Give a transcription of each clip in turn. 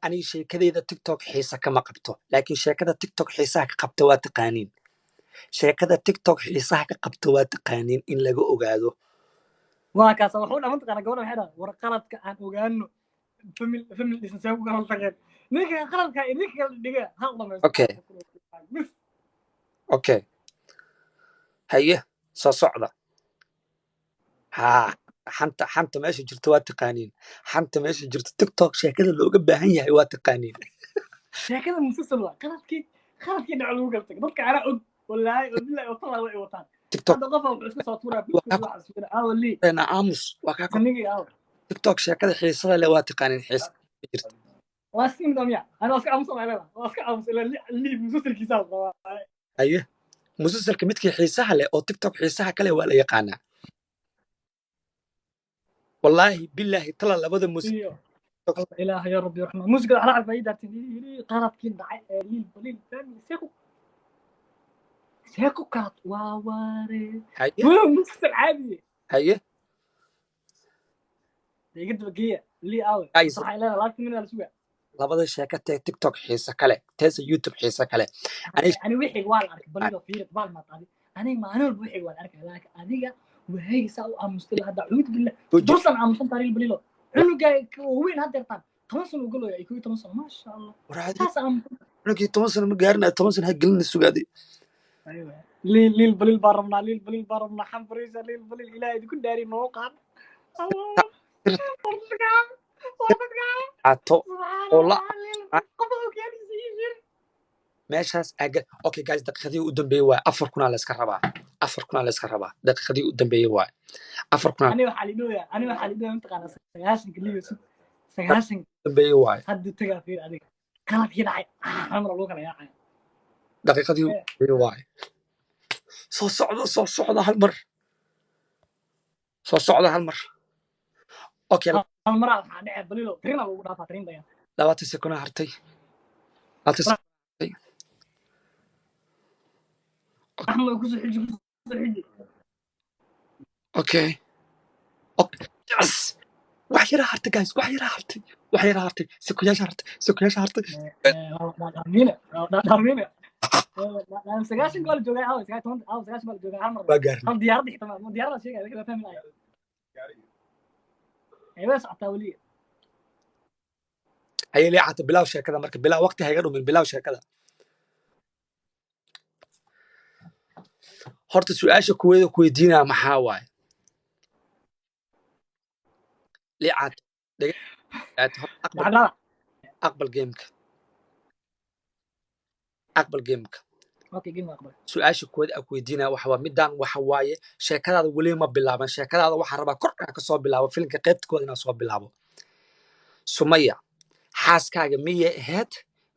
Aniga sheekadeyda TikTok xiisa kama qabto, laakiin sheekada TikTok xiisaha ka qabta waa taqaaniin. Sheekada TikTok xiisaha ka qabta waa taqaaniin in laga ogaado. Waa kaas. Wuxuu dhaman taqaana gabadha, waxay dhahay: "War qaladka aan ogaano, family family dhisan see ku kala tageen?" Ninka qaladka iyo ninka kala dhiga hal dhamaysto. Okay. Bis. Okay, haye, soo socda. Haa, xanta meesha jirta waa taqaaniin. Xanta meesha jirta, TikTok sheekada looga baahan yahay waa taqaaniin. Sheekada musalsal waa qaladkii dhaco lagu kala tagay. Dadka anaa og, wallaahi oo billahi oo talaa way wataan. TikTok Hadda qofa wuxuu iska soo tuuraa waa kaa waxaas fiira aawa lii koreynaa. Aamus, waa kaa sanigii aawa. TikTok sheekada xiisada leh waa taqaaniin, xiisada jirta. Waa iska mid miya? Ana waa iska aamusan leeda, waa iska aamus ilaa lii musalsalkiisa la qabaa. Haye, musalsalka midkii xiisaha leh oo TikTok xiisaha kale waa la yaqaanaa. Wallaahi bilaahi tala labada mus Iyo ilaah ya rabbi raxmaan, muusikada waxaa la arkaa daartin qaladkii dhacay ee Liil Baliil family seeku kala waa waare. Haye. Waa musalsal caadi. Haye. Dee iga daba geeya lii aawe. Guys, waxay leedahay 20 minute la sugaa. Labada sheeko tee TikTok xiisa kale, teesa YouTube xiisa kale ani. Ani wixii waa la arkay. Balidoo fiiri baal maad adi, aniga maalin walba wixii waa la arkay, laakiin adiga waaygi saa u aamustay hadda, cuud billah. Jooji. Dursan aamusan taariil Balilo cunuga weyn hadda yartaan 10 sano u galooya iyo 11 sano, maasha Allah. War adi saas aamusan. Cunugii 10 sano ma gaarinayo, 10 sano ha gelina, sugaaday. Liil Liil Baliil baan rabnaa, Liil Baliil baan rabnaa, xanfariisa Liil Baliil ilaah idinku dhaari noo qaad. Caato oo la Qofa ogaanisa ii fiir. Meeshaas aaga. Okay guys, daqiiqadii u dambeeyey waay. 4,000 la iska rabaa, 4,000 la iska rabaa. Daqiiqadii u dambeeyey waay, 4,000. Ani waxaa lidhooya mataqaana 90-ka liiga sug 90. Dambeeyey waay. Hadda tagaa fiir adiga qaladkii dhacay xamar lagu kala yaacaya. Daqiiqadii u dambeeyey waay. Soo socda, soo socda, hal mar soo socda, hal mar. Okay. Hal maraa waxaa dhece Balilo trina lagu dhaafaa trin dayan. 20 sekona hartay, 20 sekon hartay. Axmed, kusoo xiji, kusoo xiji. Okay, yes, wax yaraa hartay guys, wax yaraa hartay, wax yaraa hartay, sekoyaasha hartay, sekoyaasha hartay. Dhaamiine dhaamiine, 90 gool joogay aaw 90 aaw 90 gool joogay hal mar. Waa gaarnay. Hal diyaaradda xitaa ma diyaaradda sheegaya kala fahmi lahayn ay way socotaa weli. Haye Liicata, bilaaw sheekada marka, bilaaw, waqti hayga dhumin, bilaaw sheekada. Horta su-aasha kuweeda ku weydiinaa maxaa waaye, Liicata? Aqbal. Lacagada. Aqbal gameka, aqbal gameka. Okay, game aqbal. Su-aasha kuweeda aan ku weydiinaya waxa waa midaan, waxa waaye: sheekadaada weli ma bilaaban. Sheekadaada waxaan rabaa kor inaan kasoo bilaabo, filimka qaybta kooda inaan soo bilaabo. Sumaya xaaskaaga miyay ahayd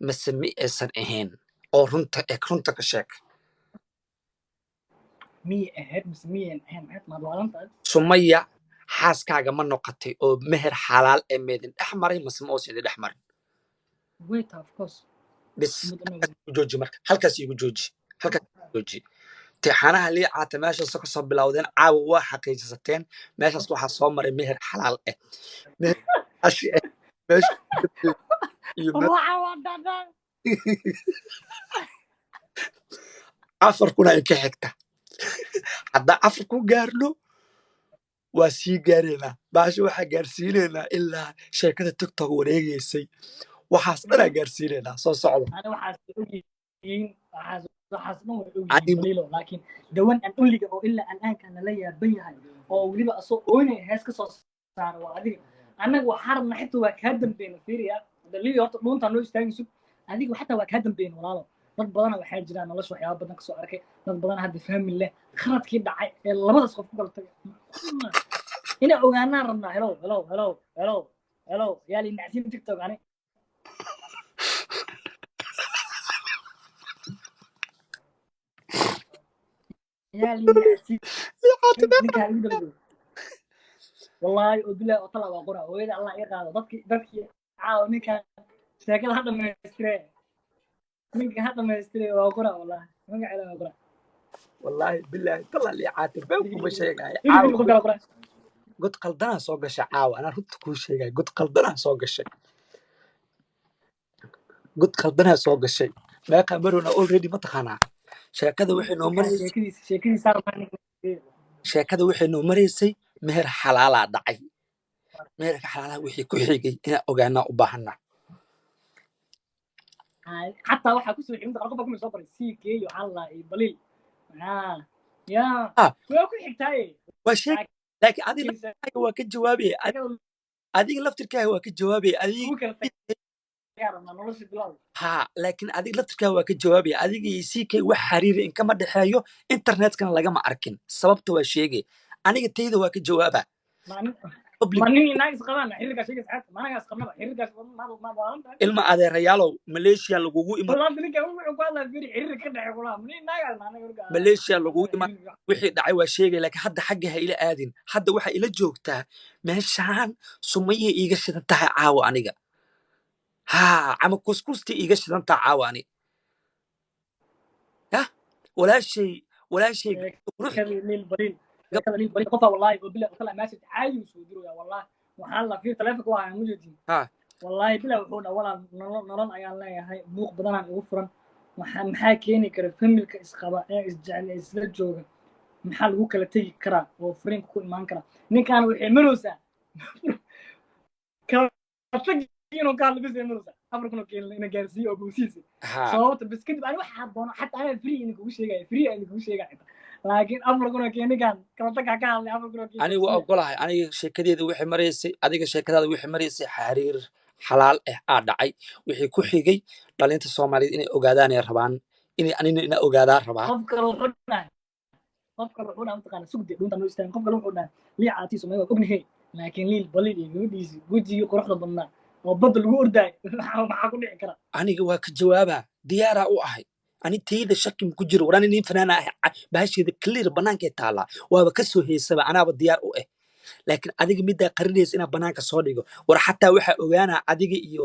mase mi aysan ahayn? Oo runta eg, runta ka sheeg. Miyay ahayd mise miyan ahayn? Maxay maad waalantahay? Sumaya xaaskaaga ma noqotay oo meher xalaal ee meedin dhex maray mase ma uusan idin dhex marin? Wait, of course. Bis, halkaas igu jooji marka, halkaas igu jooji, halkaas igu jooji. Teexanaha Liicaata meeshaas ka soo bilowdeen caawa waa xaqiijisateen. Meeshaas waxaa soo maray meher xalaal ah, meher ashi ah meesha iyo Waxa waa dhadhan. 4,000 ay ka xigta. Haddaan 4,000 gaarno, waa sii gaaraynaa baasha, waxaa gaarsiinaynaa ilaa sheekada TikTok wareegaysay, waxaas dhanaa gaarsiinaynaa. Soo socda. Ani waxaas ogyihiin, waxaas dhan way ogyihiin. Ani Balilo, laakiin dawan an onlyga oo ilaa al'aanka lala yaaban yahay oo weliba asoo oynaya hees ka soo saara waa adiga. Annaga waxaa rabnaa xitaa waa kaa dambeyn. Fiiriya dalili, horta dhuuntaa noo istaagayso adiga, xataa waa kaa dambeyn walaalo. Dad badana waxaa jiraan nolosha waxyaaba badan kasoo arkay, dad badan hadda fahmi leh khaladkii dhacay ee labadaas qof ku kala tagay inay ogaanaan rabnaa. Hello, hello, hello, hello, hello, yaa li nacsiin TikTok ani yaa li nacsiin ninkaa igu daba joogo. Wallaahi oo bilaahi oo tala waa qora hooyada Allah ii qaado. Dadkii caawa ninkaan sheekada ha dhamaystire, ninka ha dhamaystire, waa qora, wallaahi magaceeda waa qora. Wallaahi bilaahi tala Liicaata been kuma sheegaya. Igu Caawa qof kala qora. God qaldanaa soo gashay caawa, anaa runta kuu sheegaya, god qaldanaa soo gashay. God qaldanaa soo gashay. Meeqaa marona already ma taqaanaa? Sheekada waxay noo Ninkaan maraysay sheekadiisa rabnaa ninka. Sheekada waxay noo maraysay meher xalaalaa dhacay. Meherka xalaalaha wixii ku xigay inaan ogaanaa u baahana. Xataa waxaa kusoo xigta qof baa kuma soo qoray CK iyo Allah iyo Baliil. Ya. Ah. Waa ku xigtaaye. Waa sheeg, laakiin adiga Laakiin laftirkaaga waa ka jawaabaya. Sheekada Adiga laftirkaaga waa ka jawaabaya adiga. Lagu kala tagaa rabnaa nolosha bilow. Ha, laakiin adiga laftirkaaga waa ka jawaabaya. Adiga iyo CK wax xiriira in kama dhexeeyo, internetkana lagama arkin. Sababta waa sheegay, aniga tayda waa ka jawaaba. Ma nin Public. Ma nin inaag is qabaan xiriirkaas sheegaysa, xataa ma anaga is qabnaba xiriirkaas ma waalan tahay. Ilma adeerayaalow, Malaysia lagugu ima. Wallahi ninka wuxuu ku hadlaa, fiiri, xiriir ka dhexeeyo kulaha ma nin inaag ma anaga warka. Malaysia lagugu ima, wixii dhacay waa sheegay, laakiin hadda xagga ha ila aadin. Hadda waxaa ila joogtaa meeshaan Sumayay iiga shidan tahay caawa aniga. Ha, ama kuskustii iiga shidan tahay caawa ani. Yah, walaashay, walaashay qurux. Sheekada Liil Baliil, sheekada Liil Baliil, qofa wallahi oo bila kala message caadi uu soo diraya. Wallahi waxaa la fiir taleefanka waa ma jeedin. Ha. Wallahi bila wuxuu dhaa, walaal, nolol ayaan leeyahay, buuq badanaan igu furan. Waxaa maxaa keeni kara familka isqaba ee isjecel ee isla jooga? Maxaa lagu kala tegi karaa oo furiinka ku imaan karaa? Ninkaan waxay maraysaa kala tagi inuu ka hadlo bis ay maraysaa, 4,000 oo keen ina gaarsiiyo oo gowsiisa. Ha. Sababta bis kadib ani waxaa doono, xataa anaa free idinkugu sheegaya, free aan idinkugu sheegaya xitaa, laakiin 4,000 oo keen ninkaan kala tag ka hadlay, 4,000 oo keen. Aniga waa ogolahay. Aniga sheekadeeda waxay maraysay, adiga sheekadaada waxay maraysay xariir xalaal ah aa dhacay, wixii ku xigay dhalinta Soomaaliyeed inay ogaadaan ay rabaan, inay anina ina ogaadaan rabaa. Qof kale wuxuu dhahay, mataqaana, sugdi dhuunta noo istaagin. Qof kale wuxuu dhahay, Lii Caatii Sumaya waa ognahay, laakiin Liil Baliil iyo gabadhiisi wejigii quruxda badnaa oo badda lagu ordaayo maxaa ku dhici kara? Aniga waa ka jawaabaa, diyaaraa u ahay. Ani tayda shaki ma ku jiro. Warani nin fanaana ah, bahasheeda clear bannaankay taallaa, waaba ka soo heysaba, anaaba diyaar u ah. Laakiin adiga middaa qarinaysa inaa bannaanka soo dhigo. War xataa waxaa ogaanaa adiga iyo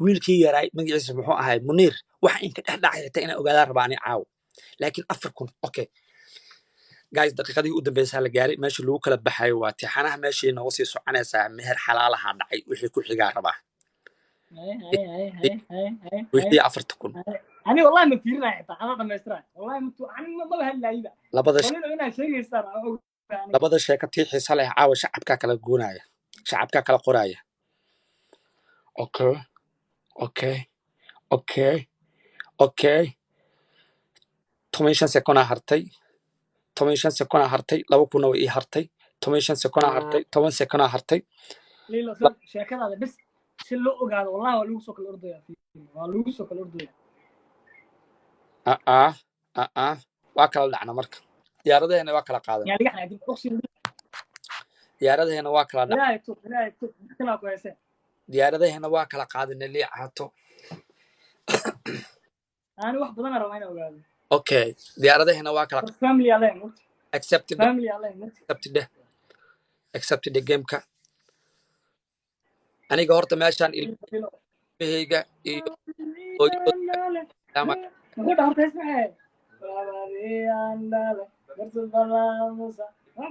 wiilkii yaraay, magaciisa muxuu ahay, Muniir, waxa inka dhex dhacay xitaa inaa ogaadaan rabaa ani caawo. Laakiin 4,000, okay guys, daqiiqadii u dambeysaa la gaaray meesha lagu kala baxayo. Waa tixanaha meeshay nooga sii soconaysaa. Meher xalaalaha dhacay, wixii ku xigaa rabaa. Hay hay hay hay hay hay hay. Wixii 4,000. Ani wallahi ma fiirinaya xitaa, anaa dhamaystiraya wallahi ma ani maba hadlaayiba. Labada Baliil inaad sheegaysaan aan ogahay aniga. Labada sheeko tii xiisa leh caawa shacabkaa kala goonaya, shacabkaa kala qoraya. Okay, 15 sekonaa hartay, 15 sekonaa hartay. 2,000-na way ii hartay. 15 sekonaa hartay, 10 sekonaa hartay. Liilo, soo sheekadaada bis si loo ogaado. Wallahi waa lagu soo kala ordaya, waa lagu soo kala ordaya. Aa aa, waa kala dhacna marka, diyaaradaheena waa kala qaadan. Yaa laga xanaajin, uqsim. Diyaaradaheena waa kala dhac. Ilaahay tub, Ilaahay tub, kanaa ku heeseen. Diyaaradaheena waa kala qaadanay, Lii Caato. Ani wax badan rabaa inaan ogaado. Okay, diyaaradaheena waa kala Bas family aa leeyahay mugti. Accepted. Family aa leeyahay mugti. Accepted, accepted gameka. Aniga horta meeshaan ilmahayga iyo hooyadooda Muxuu dhaha horta hees maxay?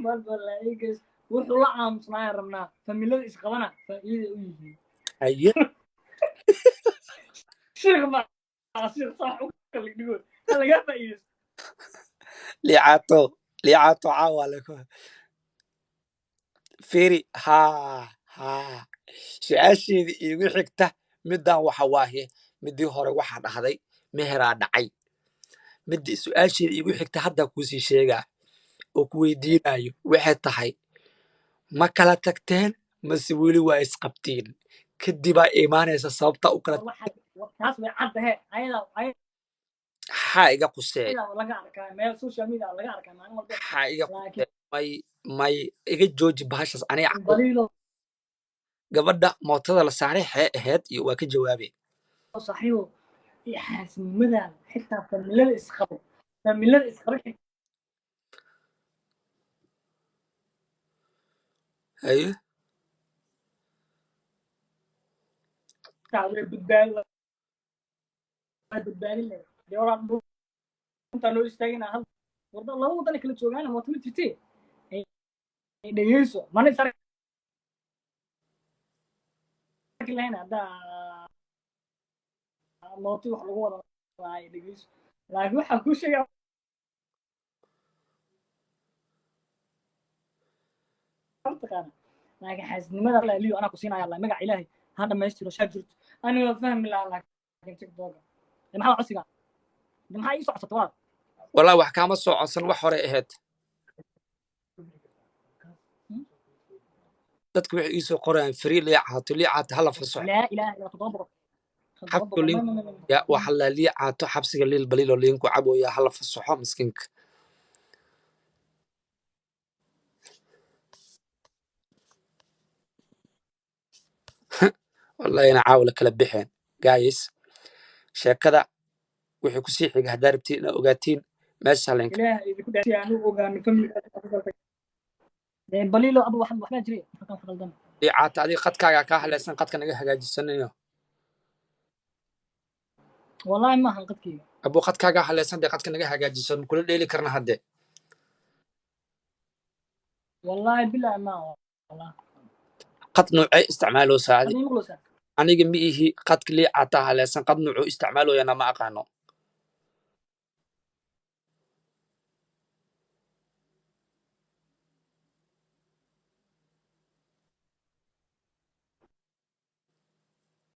Babadii garsu, wuxuu la aamusnaayaan rabnaa familada isqabana faa'iida u yihiin. Haye. Shiikh ma shiikh sax u kala dhigo ha lagaa faa'iidaysto. Lii Caato, Lii Caato, caawa lako fiiri. Haa haa, su-aasheedii iigu xigta middan waxa waaye, midii hore waxaa dhahday meheraa dhacay. Midii su-aasheeda iigu xigta haddaa kuusii sheegaa oo ku weydiinayo waxay tahay: ma kala tagteen mase weli waa isqabtiin? Kadibaa imaanaysa sababta u kala. Taas way caddahe, ayadaa. Xaa iga quseeya? Ayadaa laga arkaa meel social media laga arkaa maalin walba. Xaa iga laakiin quseeya? May iga jooji bahashaas aniga. Baliilo. Gabadha mootada la saaray xee ahayd iyo waa ka jawaabay. Saaxiibo iyo xaasidnimadaada, xitaa familada isqabo, familada isqabo. Haye. Xitaa way badbaadi, way badbaadin lahayd dee. Walaal, intaan noo istaagina hal warda laba wadan ay kala joogaan, mooto ma jirte. Ay dhegeyso, mana is arki lahayn haddaa. Mooto wax lagu wada lahay, dhegeyso, laakiin waxaa kuu sheegaa taqaana, laakiin xaasidnimada Liyo anaa ku siinaya la magaca Ilaahay ha dhamaystiro shaa jirto. Aniga waa fahmi lahaa, laakiin TikToka maxaa codsiga? Maxaa ii soo codsatay, walaal? Wallahi wax kaama soo codsan, wax hore ahayd. Dadku waxay iisoo qorayaan free Liicaato, Liicaato hala fasaxo. Laa ilaaha illa, 700, 700. Xabku lin ya waxa la Liicaato xabsiga liil baliilo liinku cabooya, hala fasaxo miskiinka. Wallahi ina caawa la kala bixeen. Guys, sheekada wixii kusii xiga haddaa rabtiin inaa ogaatiin, meesha linka. Ilaah idinku dhaasiya aanu ogaano family-ga. Baliilo abu wax waxbaa jiray halkan, wax qaldan. Liicaato, adiga qadkaagaa kaa halaysan, qadka naga hagaajisanayo. Wallahi maahan qadkeyga. Abuu, qadkaagaa halaysan dee, qadka naga hagaajisan, kula dheeli karna hadde. Wallahi bilahi maaha, wallahi. Qad noocee isticmaaloosaa adi? Hadda maqloosaa? Aniga ma ihi, qadka Liicaataa halaysan, qad noocuu isticmaalooyana ma aqaano.